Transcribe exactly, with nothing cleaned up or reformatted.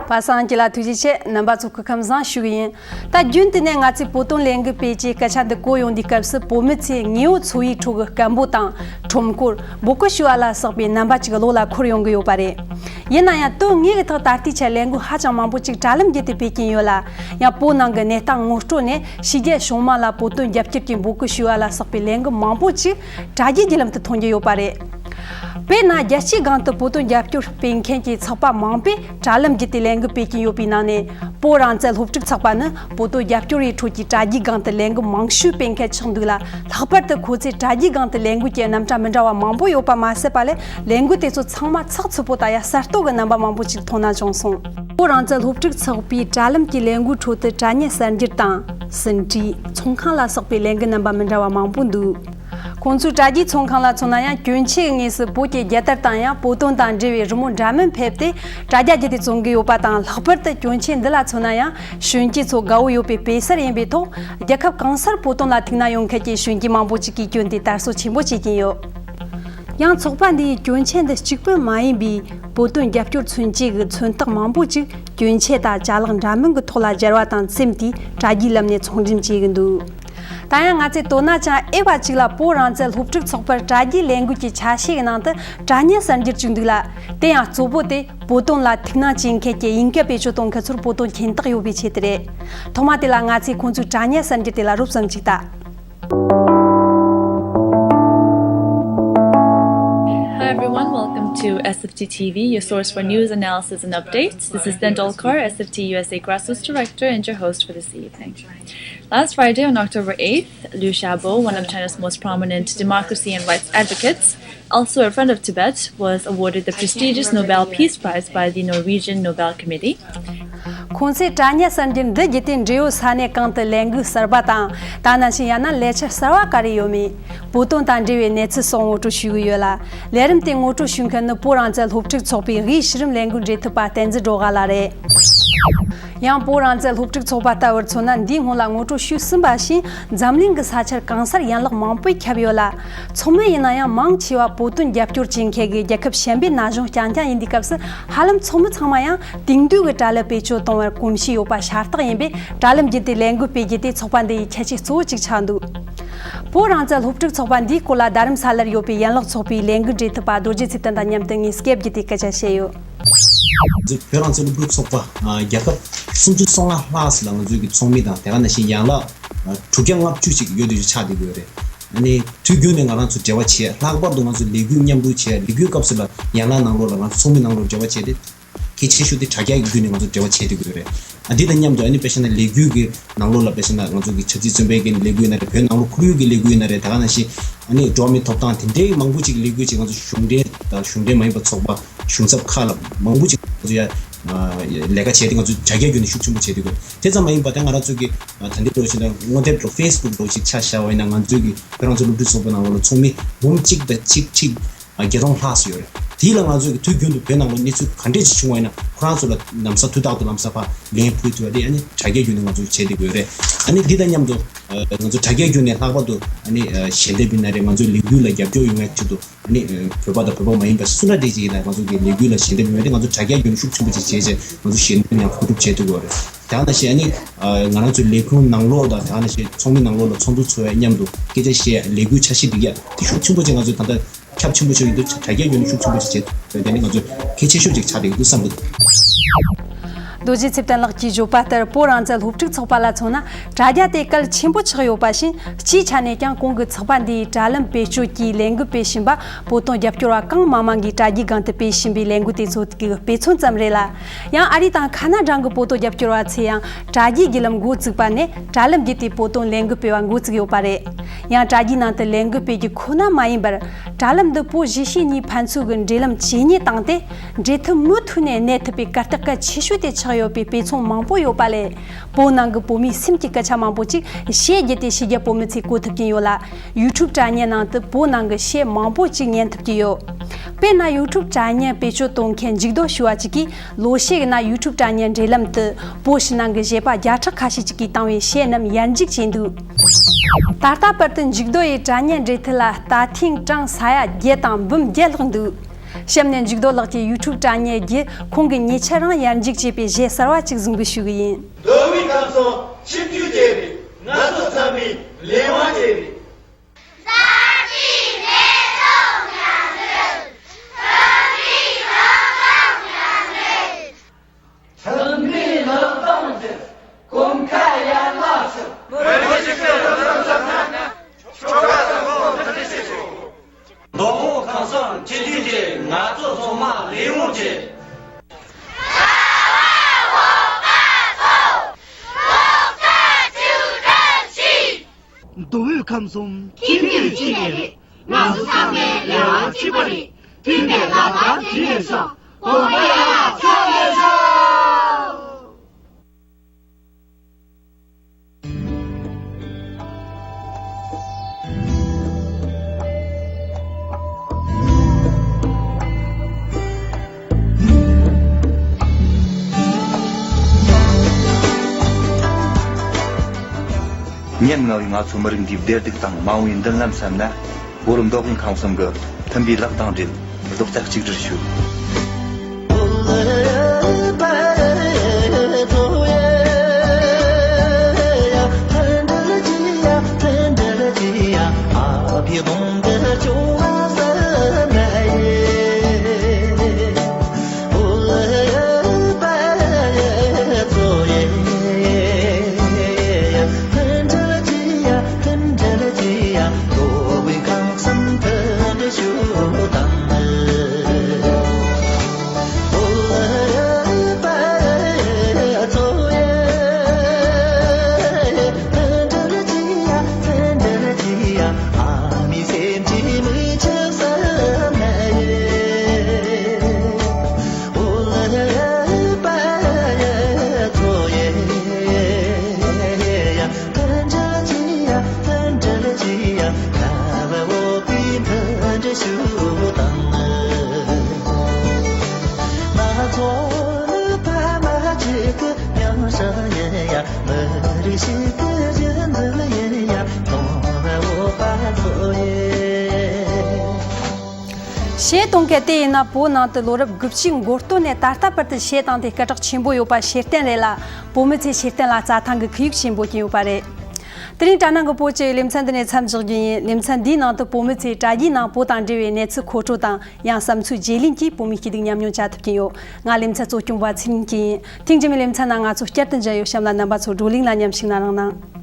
པ་སངས་སྐྱིད་ལགས་ཐུགས་རྗེ་ཆེ། རྣམ་པ་ཚོ་སྐུ་ཁམས་བཟང་ཞུ་གི་ཡིན། ད་རྒྱུན་དུ་ནས་ང་ཚོས་བོད་དོན་ལས་འགུལ་སྤེལ་རྒྱུའི་སྐད་ཆ་འདི་གོ་ཡོང་དུས་སྐབས་སུ་བོད་མི་ཚོས་དངོས་པོ་འཚོ་བའི་ཁྲོད་ཀྱི་སྐམ་པོ་དང་ཁྲོམ་སྐོར། འབོད་སྐུལ་ཞུ་བ་ལ་སོགས་པའི་རྣམ་པ་ཅིག་བློ་ལ་འཁོར་ཡོང་གི་ཡོད་པ་རེད། ཡིན་ན་ཡང་དོན་དངོས་ཀྱི་ཐོག་ད་ལྟའི་ཆར་ལས་འགུལ་ཧ་ཅང་མང་པོ་ཅིག་དྲ་ལམ་བརྒྱུད་དེ་སྤེལ་གྱིན་ཡོད་ལ། ཡང་བོད་ནང་གི་གནས་སྟངས་ངོ་སྤྲོད་ནས་ཕྱི་རྒྱལ་གཞུང་མང་ལ་བོད་དོན་རྒྱབ་སྐྱོར་གྱི་འབོད་སྐུལ་ཞུ་བ་ལ་སོགས་པའི་ལས་འགུལ་མང་པོ་ཅིག་དྲ་རྒྱའི་བརྒྱུད་ལམ་དུ་མཐོང་རྒྱུ་ཡོད་པ་རེད། དཔེར་ན། རྒྱལ་སྤྱིའི་སྒང་དུ་བོད་དོན་རྒྱབ་སྐྱོར་སྤེལ་མཁན་གྱི་ཚོགས་པ་མང་པོས་དྲ་ལམ་བརྒྱུད་དེ་ལས་འགུལ་སྤེལ་གྱིན་ཡོད་པའི་ནང་ནས། བོད་རང་བཙན་སློབ་ཕྲུག་ཚོགས་པ་ནི་བོད་དོན་རྒྱབ་སྐྱོར་ཡི་ཁྲོད་ཀྱི་དྲ་རྒྱའི་སྒང་དུ་ལས་འགུལ་མང་ཤོས་སྤེལ་མཁན་ཆགས་འདུག་ལ། ལྷག་པར་དུ་ཁོ་ཚོས་དྲ་རྒྱའི་སྒང་དུ་ལས་འགུལ་གྱི་རྣམ་གྲངས་མི་འདྲ་བ་མང་པོ་ཡོད་པ་མ་ཟད་པ་ལས། ལས་འགུལ་དེ་ཚོ་ཚང་མ་ཚགས་ཚུད་པོ་དང་ཡང་གསར་གཏོད་ཀྱི་རྣམ་པ་མང་པོ་ཅིག་མཐོང་སྣང་བྱུང་སོང་། བོད་རང་བཙན་སློབ་ཕྲུག་ཚོགས་པའི་དྲ་ལམ་གྱི་ལས་འགུལ་ཁྲོད་དུ་དྲ་བརྙན་གསར་འགྱུར་དང་། ཟིན་བྲིས། ཚོང་ཁང་ལ་སོགས་པའི་ལས་འགུལ་རྣམ་པ་མི་འདྲ་བ་མང་པོ་འདུག་ཁོང་ཚོའི་དྲ་རྒྱའི་ཚོང་ཁང་ལ་མཚོན་ན་ཡང་། གྱོན་ཆས་ཀྱི་དངོས་སུ་བོད་ཀྱི་རྒྱལ་དར་དང་ཡང་བོད་དོན་དང་འབྲེལ་བའི་རི་མོ་འདྲ་མིན་ཕེབས་ཏེ། དྲ་རྒྱ་བརྒྱུད་དེ་བཙོང་གི་ཡོད་པ་དང་། ལྷག་པར་དུ་གྱོན་ཆས་འདི་ལ་མཚོན་ན་ཡང་། གཞོན་སྐྱེས་ཚོ་དགའ་བོ་ཡོད་པའི་དཔེ་གསར་ཡིན་པའི་ཐོག་རྒྱལ་ཁབ་གང་སར་བོད་དོན་ལ་ཐུགས་སྣང་ཡོད་མཁན་གྱི་གཞོན་སྐྱེས་མང་པོ་ཅིག་གིས་གྱོན་ཏེ་དར་སྲོལ་ཆེན་པོ་བྱེད་ཀྱིན་ཡོད། ཡང་ཚོགས་པ་འདིའི་གྱོན་ཆས་འདི་གཅིག་པུ་མ་ཡིན་པའི་བོད་དོན་རྒྱབ་སྐྱོར་མཚོན་བྱེད་ཀྱི་མཚོན་རྟགས་མང་པོ་ཅིག་གྱོན་ཆས་དང་ཅ་ལག་འདྲ་མིན་གྱི་ཐོག་ལ་སྦྱར་བ་དང་བཙེམས་ཏེ་དྲ་རྒྱའི་ལམ་ནས་ཚོང་འགྲེམས་བྱེད་ཀྱི་འདུག་ད་ཡང་ང་ཚོས་དོ་སྣང་ཅང་ཨེ་བ་ཅིག་ལ། བོད་རང་བཙན་སློབ་ཕྲུག་ཚོགས་པར་དྲ་རྒྱའི་ལས་འགུལ་གྱི་ཆ་ཤས་ཀྱི་ནང་དུ་དྲ་བརྙན་གསར་འགྱུར་བཅུག་འདུག་ལ། དེ་ཡང་གཙོ་བོ་དེ་བོད་དོན་ལ་ཐུགས་སྣང་བྱེད་མཁན་གྱི་དབྱིན་སྐད་བེད་སྤྱོད་གཏོང་མཁན་ཚོར་བོད་དོན་མཁྱེན་རྟོགས་ཡོད་པའི་ཆེད་དུ་རེད། ཐོག་མ་དེ་ལ་ང་ཚོས་ཁོང་ཚོའི་དྲ་བརྙན་གསར་འགྱུར་དེ་ལ་རོབ་ཙམ་ཅིག་ལྟ། Hi everyone, welcome to S F T T V, your source for news, analysis, and updates. This is Dendol Kaur, S F T U S A grassroots director, and your host for this evening. Last Friday, on October eighth, Liu Xiaobo, one of China's most prominent democracy and rights advocates, also a friend of Tibet, was awarded the prestigious Nobel Peace Prize by the Norwegian Nobel Committee. ཁོང་ཚོས་དྲ་བརྙན་གསར་འགྱུར་འདི་བརྒྱུད་དེ་འབྲེལ་ཡོད་ས་གནས་གང་དུ་ལས་འགུལ་གསར་པ་དང་། ད་ནང་བཞིན་ཡང་ན་ལས་འཆར་གསར་བ་ག་རེ་ཡོད་མེད། བོད་དོན་དང་འབྲེལ་བའི་གནས་ཚུལ་སོགས་ངོ་སྤྲོད་ཞུ་གི་ཡོད་ལ། ལས་རིམ་དེ་ངོ་སྤྲོད་ཞུ་མཁན་ནི་བོད་རང་བཙན་སློབ་ཕྲུག་ཚོགས་པའི་དབུས་གཞི་རིམ་ལས་འགུལ་འབྲེལ་མཐུད་པ་བསྟན་འཛིན་སྒྲོལ་དཀར་ལགས་རེད། ཡང་བོད་རང་བཙན་སློབ་ཕྲུག་ཚོགས་པ་ལྟ་བུར་མཚོན་ན། འདིའི་སྔོན་ལ་ངོ་སྤྲོད་ཞུས་ཟིན་པ་བཞིན་འཛམ་གླིང་གི་ས་ཆར་གང་སར་ཡན་ལག་མང་པོས་ཁྱབ་ཡོད་ལ། ཚོགས་མི་ཡིན་ན་ཡང་མང་ཆེ་བ་བོད་དོན་རྒྱབ་སྐྱོར་བྱེད་མཁན་གྱི་རྒྱལ་ཁབ་གཞན་པའི་ན་གཞོན་རྐྱང་རྐྱང་ཡིན་དུས་སྐབས་སུ། ཧ་ལམ་ཚོགས་མི་ཚང་མ་ཡང་དེང་དུས་ཀྱི་དྲ་ལམ་བེད་སྤྱོད་གཏོང་བར་གོམས་གཤིས་ཡོད་པ་ཤ་སྟག་ཡིན་པས། དྲ་ལམ་བརྒྱུད་དེ་ལས་འགུལ་སྤེལ་རྒྱུ་དེ་ཚོགས་པ་འདི་ཡི་ཁྱད་ཆོས་གཙོ་བོ་གཅིག་ཆགས་འདུག་བོད་རང་བཙན་སློབ་ཕྲུག་ཚོགས་པ་འདིའི་སྐོར་ལ་རྡ་རམ་ས་ལར་ཡོད་པའི་ཡན་ལག་ཚོགས་པའི་ལས་འགུལ་འབྲེལ་མཐུད་པ་རྡོ་རྗེ་ཚེ་བརྟན་དང་མཉམ་དུ་ངས་སྐད་བརྒྱུད་དེ་སྐད་ཆ་བཤད་ཡོད། བོད་རང་བཙན་སློབ་ཕྲུག་ཚོགས་པ་རྒྱལ་ཁབ་སུམ་ཅུ་སོ་ལྔ་ལྷག་ཙམ་ལ་ང་ཚོའི་གི་ཚོགས་མི་དང་། དེ་ག་ནང་བཞིན་ཡན་ལག་དྲུག་བརྒྱ་ལྔ་བཅུ་ཅིག་ཡོད་དུས་ཆགས་བསྡད་ཡོད་རེད། ཨ་ནི་དུས་རྒྱུན་ནས་ང་རང་ཚོ་འབྲེལ་བ་བྱས། ལྷག་པར་དུ་ང་ཚོ་ལས་འགུལ་མཉམ་རུབ་བྱས། ལས་འགུལ་སྐབས་སུ་ལ་ཡན་ལག་ནང་ལོགས་ལ་ང་ཚོ་ཚོགས་མི་ནང་ལོགས་འབྲེལ་བ་བྱས་ཏེ། གལ་ཆེ་ཤོས་དེ་དྲ་རྒྱ་གི་བརྒྱུད་ནས་ང་ཚོ་འབྲེལ་བ་བྱས་བསྡད་ཡོད་རེད། ཨ། འདི་དང་མཉམ་དུ་ཨ་ནི་དཔེ་བཞག་ན་ལས་འགུལ་གྱི་ནང་ལོགས་ལ་དཔེ་བཞག་ན་ང་ཚོ་གི་ཆབ་སྲིད་བཙོན་པའི་གི་ལས་འགུལ་ཡིན་ན་རེད། བོད་ནང་ལོགས་ཁོར་ཡུག་གི་ལས་འགུལ་ཡིན་ན་རེད། དེ་ག་ནང་བཞིན་ཨ་ནི་འགྲོ་བ་མིའི་ཐོབ་ཐང་དེ་འདྲའི་མང་པོ་ཅིག་ལས་འགུལ་ཅིག་ང་ཚོ་གཞུང་འབྲེལ་དང་གཞུང་འབྲེལ་མ་ཡིན་པ་ཚོགས་པ། གཞུང་ཚབ་ཁག་ལ་མང་པོ་ཅིག་ང་ཚོ་ཡ་ལས་ཀ་བྱས་ཏེ། ང་ཚོ་དྲ་རྒྱ་བརྒྱུད་ནས་ཤུགས་ཆེན་པོ་བྱས་ཏེ་དགོས། དེ་ཙམ་མ་ཡིན་པ་དེ་ང་རང་ཚོ་གི་ད་ལྟའི་འགྲོ་བཞིན་དུ་སྔོན་དེབ་འགྲོ་ཕེ་སི་བུག་འགྲོ་ཞིག་ཆ་བཞག་པ་ཡིན་ན། ང་ཚོའི་གི་བོད་རང་བཙན་སློབ་ཕྲུག་ཚོགས་པའི་ནང་ལོགས་ལ་ཚོགས་མི་འབུམ་གཅིག་དང་ཆིག་ཁྲི་བརྒྱད་སྟོང་ལྷག་ཙམ་ཡོད་རེད། དེ་ལ་ང་ཚོས་དུས་རྒྱུན་དུ་བོད་ནང་ལ་གནས་ཚུལ་ག་འདྲས་ཅིག་བྱུང་བ་ཡིན་ན། ཁོ་རང་ཚོ་ལ་ལམ་སང་དུས་རྟག་ཏུ་ལམ་སང་ཕར་ལན་ཕུལ་ཐུབ་པ་དེ་ཨ་ནི་དྲ་རྒྱའི་བརྒྱུད་ནས་ང་ཚོས་བྱེད་བསྡད་ཀྱི་ཡོད་རེད། ཨ་ནི་འདི་དང་མཉམ་དུ་ང་ཚོ་དྲ་རྒྱའི་བརྒྱུད་ནས་ལྷག་པར་དུ་ཨ་ནི་ཞལ་འདེབས་ཡིན་ན་རེད། ང་ཚོའི་ལས་འགུལ་ལ་རྒྱབ་སྐྱོར་ཡོང་ཡག་ཆེད་དུ་ཨ་ནི་བོད་པ་དང་བོད་པ་མ་ཡིན་པ་སུ་འདྲ་དེ་ཅིག་ཡིན་ན། ང་ཚོ་གི་ལས་འགུལ་ལ་ཞལ་འདེབས་ཡོང་ཡག་དེ་ང་ཚོ་དྲ་རྒྱའི་བརྒྱུད་ནས་ཤུགས་ཆེན་པོ་ཅིག་བྱས་བྱས། ང་ཚོ་ཞལ་འདེབས་ཡང་གོ་སྒྲུབ་བྱེད་ཐུབ་ཀྱི་ཡོད་རེད། དེ་ནང་བཞིན་ཨ་ནི་ང་རང་ཚོའི་ལས་ཁུངས་ནང་ལོགས་དང་། དེ་ནང་བཞིན་ཚོགས་མི་ནང་ལོགས་ལ་ཚོགས་འདུ་ཚོགས་ཡ་མཉམ་དུ་སྐད་ཆ་བཤད་ཡ། ལས་འགུལ་འཆར་གཞི་སྒྲིག་ཡ་དེ་ཤུགས་ཆེན་པོ་ཅིག་ང་ཚོས་ད་ལྟ་ཁྱབ་ཆེན་པོ་ཅིག་ཡོད་དུས། དྲ་རྒྱའི་བརྒྱུད་ནས་ཤུགས་ཆེན་པོ་ཅིག་བྱེད་ཐུབ་པ་དེ་ནི་ང་ཚོས་གལ་ཆེ་ཤོས་ཅིག་ཆགས་བསྡད་ཡོད་འདུག་བསམ་གྱི་འདུག་རྡོ་རྗེ་ཚེ་བརྟན་ལགས་ཀྱིས་བརྗོད་པ་ལྟར། བོད་རང་བཙན་སློབ་ཕྲུག་ཚོགས་པ་ལ་མཚོན་ན། དྲ་རྒྱ་དེ་གལ་ཆེན་པོ་ཆགས་ཡོད་པ་བཞིན། སྤྱིའི་ཆ་ནས་ཀྱང་གོང་གི་ཚོགས་པ་འདིའི་དྲ་ལམ་བེད་སྤྱོད་ཀྱིས་ལས་འགུལ་སྤེལ་བཞིན་པ་བོད་དོན་རྒྱབ་སྐྱོར་བ་གང་མང་མང་གིས་དྲ་རྒྱའི་སྒང་དུ་སྤེལ་བཞིན་པའི་ལས་འགུལ་དེ་ཚོ་གི་དཔེ་མཚོན་ཙམ་རེད་ལ། ཡང་ཨ་རི་དང་ཁ་ན་ཌ་གི་བོད་དོན་རྒྱབ་སྐྱོར་བ་ཚོས་ཡང་དྲ་རྒྱའི་བརྒྱུད་ལམ་འགོ་བཙུགས་པ་ནས། དྲ་ལམ་བརྒྱུད་དེ་བོད་དོན་ལས་འགུལ་སྤེལ་བ་འགོ་བཙུགས་ཡོད་པ་རེད། ཡང་དྲ་རྒྱའི་ནང་དུ་ལས་འགུལ་སྤེལ་རྒྱུ་ཁོ་ན་མ་ཡིན་པར། དྲ་ལམ་འདི་བོད་གཞིས་བྱེས་གཉིས་ཕན་ཚུན་གྱི་འབྲེལ་ལམ་ཇེ་ཉེ་བཏང་སྟེ། འབྲེལ་མཐུད་མུ་མཐུད་ནས་གནས་ཐུབ་པའི་གར་སྟེགས་གལ་ཆེ་ཤོས་དེ་ཆགས་ཡོད་པའི་དཔེ་མཚོན་མང་པོ་ཡོད་པ་ལས། བོད་ནང་གི་བོད་མིའི་སེམས་ཀྱི་སྐད་ཆ་མང་པོ་ཅིག་གཞས་བརྒྱུད་དེ་ཕྱི་རྒྱལ་བོད་མི་ཚོས་གོ་ཐུབ་ཀྱིན་ཡོད་ལ། ཡུ་ཊུབ་དྲ་བརྙན་ནང་དུ་བོད་ནང་གི་གཞས་མང་པོ་ཅིག་ཉན་ཐུབ་ཀྱི་ཡོད། དཔེར་ན། ཡུ་ཊུབ་དྲ་བརྙན་བེད་སྤྱོད་གཏོང་མཁན་འཇུག་ལྡོག་ཞུ་བ་ཅིག་གིས། ལོ་ཤས་ཀྱི་ནང་ཡུ་ཊུབ་དྲ་བརྙན་འབྲེལ་ལམ་དུ་བོད་ཕྱི་ནང་གི་གཞས་པ་བརྒྱ་ཕྲག་ཁ་ཤས་ཅིག་གིས་བཏང་བའི་གཞས་རྣམས་ཡར་འཇུག་བྱས་འདུག་ད་ལྟ་བར་དུ་འཇུག་ལྡོག་ཡི་དྲ་བརྙན་འབྲེལ་མཐུད་ལ་ལྟ་ཐེངས་གྲངས་ས་ཡ་བརྒྱད་དང་འབུམ་བརྒྱད་ལྷག་འདུག་གཤམ་ནས་འཇུག་རྡོ་ལགས་ཀྱི་ཡུ་ཊུབ་དྲ་བརྙན་བརྒྱུད་ཁོང་གི་ཉེ་ཆར་རང་ཡར་འཇུག་བྱས་པའི་གཞས་གསར་བ་གཅིག་གཟིགས་འབུལ་ཞུ་གི་ཡིན། མདོ་དབུས་ཁམས་གསུམ་ཆིབས་བསྒྱུར་བྱས་པའི་ང་ཚོ་ཚང་མའི་ལས་དབང་བྱས་པའི། གསར་བརྗེའི་གནས་སྟངས་ཉམས་ལེན། ཁྲིམས་མིའི་རང་དབང་ཉམས་ལེན། ཁྲིམས་མིའི་ལག་གདང་སྦྲེལ། གོམ་ཁ་ཡར་མར་ཤོར། བོད་མི་སྤྱི་འཐུས་ལྷན་ཚོགས་འཛོམས་ན། ཆོལ་ཁ་གསུམ་པོ་མུ་མཐུད་བྱེད་ཆོག་མདོ་དབུས་ཁམས་གསུམ་ཆིབས་བསྒྱུར་བྱེད། ང་ཚོ་ཚང་མ་ལས་དབང་བྱེད། མདོ་དབུས་ཁམས་གསུམ་ཁྱིམ་རྒྱུད་གཅིག་ནས་རེད། ང་ཚོ་ཚང་མའི་ལས་དབང་གཅིག་པ་རེད། མཐུན་པའི་ལག་གདང་སྦྲེལ་ནས་ཤོག་གོམ་པ་ཡར་ཕྱོགས་ནས་ཤོག་ཉམ་ང་བའི་ང་ཚོ་མི་རིགས་འདིའི་བདེ་སྡུག་དང་མ་འོངས་པའི་མདུན་ལམ་བསམ་ན། བོད་མདོ་དབུས་ཁམས་གསུམ་གྱི་མཐུན་པའི་ལག་གདང་སྦྲེལ། རྡོག་རྩ་གཅིག་སྒྲིལ་ཞུ། གཞས་གཏོང་མཁན་དེ་ཡིན་ན། བོད་ནང་དུ་ལོ་རབས་དགུ་བཅུའི་འགོ་སྟོད་ནས་ད་ལྟ་བར་དུ་གཞས་བཏང་སྟེ་སྐད་གྲགས་ཆེན་པོ་ཡོད་པ་ཤེས་གཏན་རེད་ལ། བོད་མི་ཚོས་ཤེས་གཏན་ལ་རྩྭ་ཐང་གི་ཁོར་ཡུག་ཆེན་པོ་བསྐྲུན་ཡོད་པ་རེད། དེ་རིང་དྲ་སྣང་གི་བོད་ཀྱི་ལེ་ཚན་འདི་ནས་མཚམས་འཇོག་རྒྱུ་ཡིན། ལེ་ཚན་འདིའི་ནང་དུ་བོད་མི་ཚོས་དྲ་རྒྱའི་ནང་བོད་དང་འབྲེལ་བའི་གནས་ཚུལ་མཁོ་སྤྲོད་དང་། ཡང་བསམ་ཚུལ་བརྗེ་ལེན་གྱིས་བོད་མིའི་སྐྱིད་སྡུག་ཉམས་མྱོང་བྱ་ཐུབ་ཀྱིན་ཡོད། ང་ལེ་ཚན་གཙོ་སྐྱོང་བ་ཚེ་རིང་སྐྱིད་ཡིན། ཐེངས་རྗེས་མའི་ལེ་ཚན་ནང་ང་ཚོ་བསྐྱར་དུ་མཇལ་ཡོད། གཤམ་ལ་རྣམ་པ་ཚོ་བགྲོ་གླེང་ལ་མཉམ་ཞུགས་གནང་རོགས་གནང་།